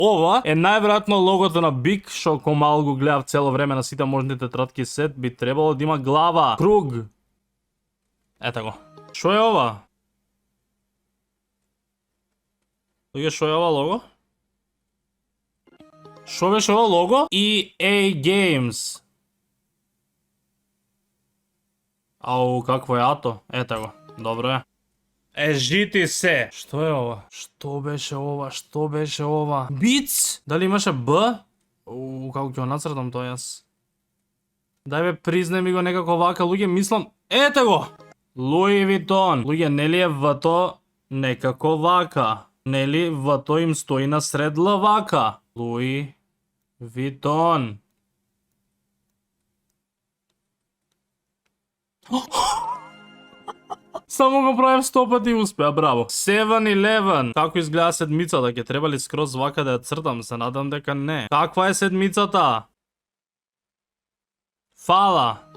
Ова е најверојатно логото на Биг, што комал го гледав цело време на сите можните тетрадки сет, би требало да има глава, круг. Ето го. Што е ова? Што е ова лого? Што беше ова лого? EA Games. Ау, какво е ато? Ето го. Добро е. Ежити се. Што е ова? Што беше ова? Што беше ова? Биц? Дали имаше Б? Како ќе го нацртам тоа јас? Дај бе, признай ми го некако вака, луѓе, мислам... Ете го! Луи Витон. Луѓе, нели е В-то некако вака? Нели В-то им стои на сред Л вака? Луи Витон. Само го правев 100 пати и успеа, браво. 7-11. Како изгледа седмицата? Ќе треба ли скроз вака да ја цртам? Се надам дека не. Каква е седмицата? Фала.